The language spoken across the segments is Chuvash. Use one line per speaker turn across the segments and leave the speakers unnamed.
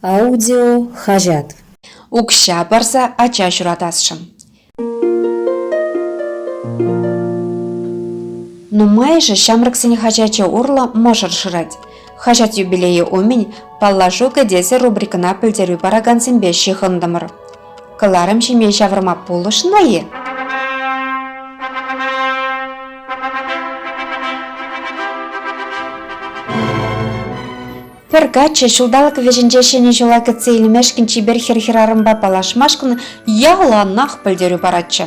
Аудио хаҫат.
Укҫа парса ача ҫуратасшӑн. Нумайӑшӗ ҫамрӑксен хаҫачӗ урлӑ мӑшӑр шырать. Хаҫат юбилейӗ умӗн «Паллашу кӗтесӗ» рубрикӑна пӗлтерӳ паракансемпе ҫыхӑнтӑмӑр. Кӑларӑм ҫемье ҫавӑрма пулӑшнӑ-и? Пӗр каччӑ ҫулталӑк вӗҫӗнче Ҫӗнӗ ҫула кӗтсе илмешкӗн чипер хӗр-хӗрарӑмпа паллашмашкӑн яланах пӗлтерӳ паратчӗ.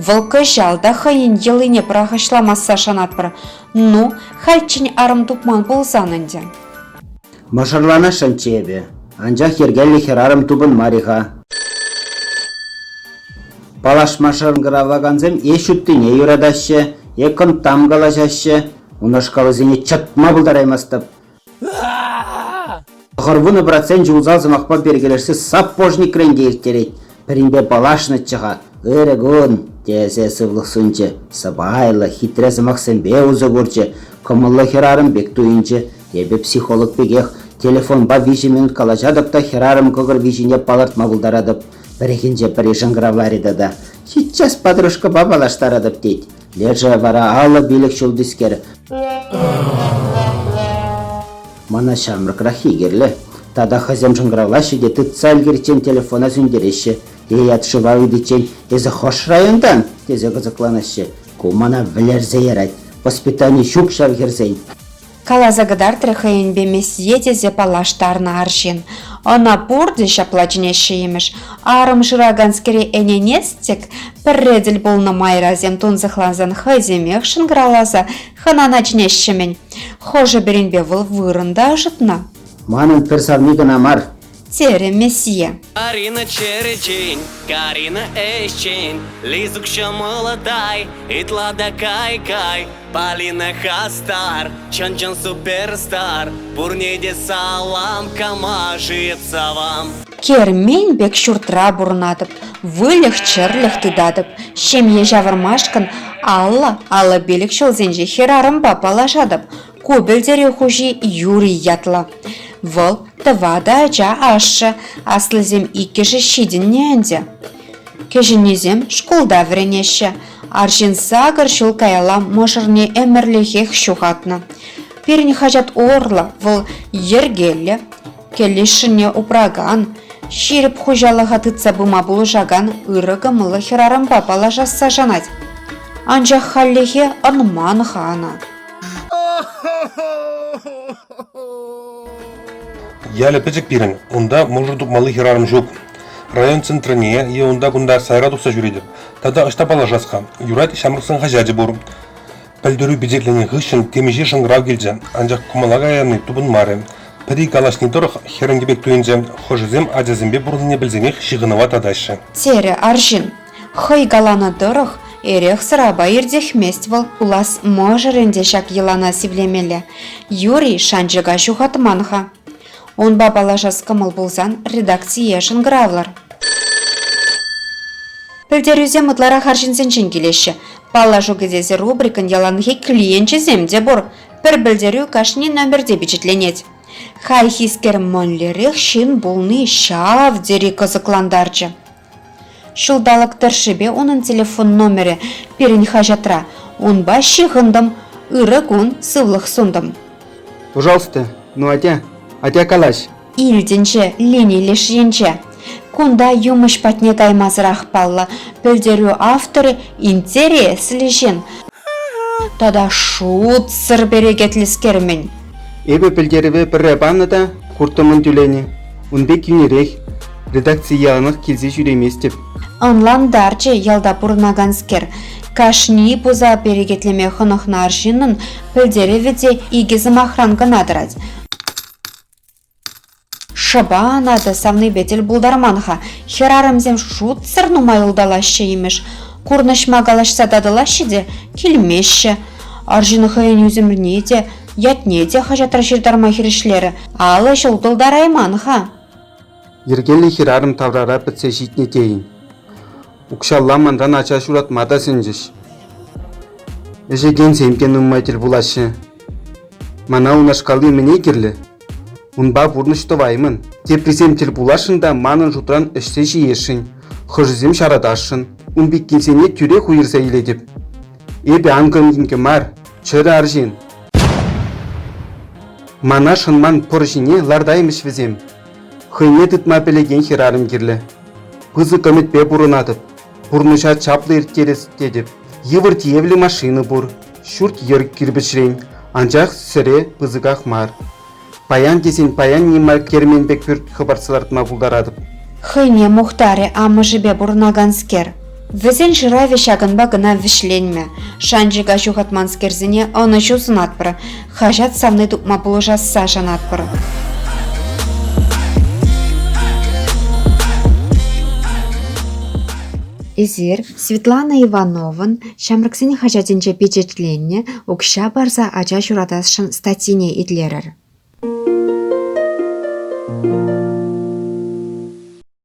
Вӑл кӑҫал та хӑйӗн йӑлине пӑрахӑҫламасса шанатпӑр. Ну, хальччен арӑм тупман пулсан ӗнтӗ.
Мӑшӑрланасшӑнччӗ эпӗ, анчах йӗркеллӗ хӗрарӑм тупӑнмарӗ-ха. Паллашма шӑнкӑравлакансем е ҫуттине юратаҫҫӗ, е кӑнттам калаҫаҫҫӗ. Унашкаллисене чӑтма пултараймастӑп. Тӑхӑрвунӑ проценчӗ усал сӑмахпа перкелешсе сапожникрен те ирттерет. Пӗринпе паллашнӑччӗ-ха, ырӑ кун, тесе сывлӑх сунчӗ. Сӑпайлӑ, хитре сӑмахсемпе усӑ курчӗ, кӑмӑллӑ хӗрарӑм пек туйӑнчӗ. Эпӗ психолог пекех телефонпа виҫӗ минут калаҫатӑп та хӗрарӑм кӑкӑр виҫине палӑртма пултаратӑп. Пӗррехинче пӗри шӑнкӑравларӗ тата. Ҫиччас подружкӑпа паллаштаратӑп тет. Лешӗ вара 55 ҫултискер. Мана ҫамрӑкраххи кирлӗ. Тата хӑйсем шӑнкӑравлаҫҫӗ те тытса ӗлкӗриччен телефона сӳнтереҫҫӗ. Е ят-шыва ыйтиччен эсӗ хӑш районтан? тесе кӑсӑкланаҫҫӗ. Ку мана вӗлерсе ярать. Воспитани ҫук ҫав хӗрсен.
Каласа кӑтартрӗ хӑйӗнпе месье тесе паллаштарнӑ арҫын. Ӑна пурте ҫапла чӗнеҫҫӗ имӗш. Арӑм шыраканскере ӗненес тӗк пӗрре тӗл пулнӑ майрасем тунсӑхлансан хӑйсемех шӑнкӑравласа хӑнана чӗнеҫҫӗ-мӗн. Хӑшӗ-пӗринпе вӑл вырӑн та ӑшӑтнӑ.
Манӑн пӗр савни кӑна мар,
терӗ месье.
Карина черечен, Карина ӗҫчен, Лизук ҫӑмӑлтай, ытла та кай-кай, Полина хастар, чӑн-чӑн суперстар, пурне те салам, кама жиется вам.
Кермен пек ҫуртра пурӑнатӑп, выльӑх-чӗрлӗх тытатӑп, ҫемье ҫавӑрмашкӑн 50-55 ҫулсенчи хӗрарӑмпа паллашатӑп. Ку пӗлтерӳ хуҫи Юрий ятлӑ. Вӑл тӑватӑ ача ашшӗ, аслисем иккӗшӗ ҫитӗннӗ ӗнтӗ. Кӗҫӗннисем шкулта вӗренеҫҫӗ. Арҫын сакӑр ҫул каялла мӑшӑрне ӗмӗрлӗхех ҫухатнӑ. Пирӗн хаҫат урлӑ вӑл йӗркеллӗ, килӗшнине упракан, ҫирӗп хуҫалӑха тытса пыма пулӑшакан ырӑ кӑмӑллӑ хӗрарӑмпа паллашасса шанать. Анчах хальлӗхе ӑнман-ха ӑна.
Ялӗ пӗчӗк пирӗн, унта мӑшӑр тупмалли хӗрарӑм ҫук. Район центрне е унта-кунта сайра тухса ҫӳретӗп. Тата ӑҫта паллашас-ха? Юрать, ҫамрӑксен хаҫачӗ пур. Пӗлтерӳ пичетленнӗ хыҫҫӑн темиҫе шӑнкӑрав килчӗ, анчах кӑмӑла каяни тупӑнмарӗ. Пӗри калаҫни тӑрӑх хӗрӗнкӗ пек туйӑнчӗ, хӑшӗсем ачасемпе пурӑннине пӗлсенех ҫыхӑнӑва татаҫҫӗ.
Терӗ арҫын. Хӑй каланӑ тӑрӑх, эрех-сӑрапа иртӗхмест вӑл, пулас мӑшӑрӗн те ҫак йӑлана сивлемелле. Юрий шанчӑка ҫухатман-ха. Унпа паллашас кӑмӑл пулсан редакцие шӑнкӑравлӑр. Пӗлтерӳсем ытларах арҫынсенчен килеҫҫӗ. Паллашу кӗтесӗ рубрикӑн яланхи клиенчӗсем те пур. Пӗр пӗлтерӳ кашни номерте пичетленет. Хайхискер мӗнлерех ҫын пулни ҫав тери кӑсӑклантарчӗ. Ҫулталӑк тӑршшӗпе унӑн телефон номерӗ пирӗн хаҫатра. Унпа ҫыхӑнтӑм, ырӑ кун, сывлӑх сунтӑм.
Пожалуйста, ну атя, атя калаҫ.
Илтӗнчӗ лини леш енче. Кунта юмӑҫ патне каймасӑрах паллӑ, пӗлтерӳ авторӗ интереслӗ ҫын тата шутсӑр перекетлӗскер-мӗн.
Эпӗ пӗлтерӗве пӗрре панӑ та курттӑмӑн тӳленӗ. Ун пек йӳнӗрех. Редакцие яланах килсе ҫӳреместӗп.
Ӑнлантарчӗ ялта пурӑнаканскер. Кашни пуса перекетлеме хӑнӑхнӑ арҫыннӑн пӗлтерӗвӗ те икӗ сӑмахран кӑна тӑрать. Шӑпа ӑна та савнипе тӗл пултарман-ха. Хӗрарӑмсем шутсӑр нумай улталаҫҫӗ имӗш. Курнӑҫма калаҫса татӑлаҫҫӗ те килмеҫҫӗ. Арҫын хӑйӗн ӳсӗмне те, ятне те хаҫатра ҫыртарма хирӗҫлерӗ. Алӑ ҫул тултарайман-ха.
Йӗркеллӗ хӗрарӑм таврара пӗтсе ҫитнӗ тейӗн. Укҫалла манран ача ҫуратма та сӗнчӗҫ. Ӗҫекенсем те нумай тӗл пулаҫҫӗ. Мана унашкалли мӗне кирлӗ? Унпа пурнӑҫ тӑваймӑн. Теприсем тӗл пуласшӑн та манӑн шутран ӗҫсе ҫиесшӗн, хӑшӗсем ҫаратасшӑн. Ун пеккисене тӳрех уйӑрса илетӗп. Эпӗ анкӑ-минкӗ мар, чӗрӗ арҫын. Мана шӑнман пӑр ҫине лартаймӗҫ вӗсем. Хӑйне тытма пӗлекен хӗрарӑм кирлӗ. Пысӑк ӗмӗтпе пурӑнатӑп. Пурнӑҫа чаплӑ ирттерес тетӗп. Йывӑр тиевлӗ машина пур, ҫурт-йӗр кирпӗчрен, анчах сӗре пысӑках мар. Паян тесен паян ним мар кермен пек пӳрт хӑпартса лартма пултаратӑп.
Хӑйне мухтарӗ амӑшӗпе пурӑнаканскер. Вӗсен шыравӗ ҫакӑнпа кӑна вӗҫленмӗ. Шанчӑка ҫухатманскерсене ӑнӑҫу сунатпӑр, хаҫат савни тупма пулӑшасса шанатпӑр. Эсир Светлана Ивановӑн Ҫамрӑксен хаҫатӗнче пичетленнӗ Укҫа парса ача ҫуратасшӑн статйине итлерӗр.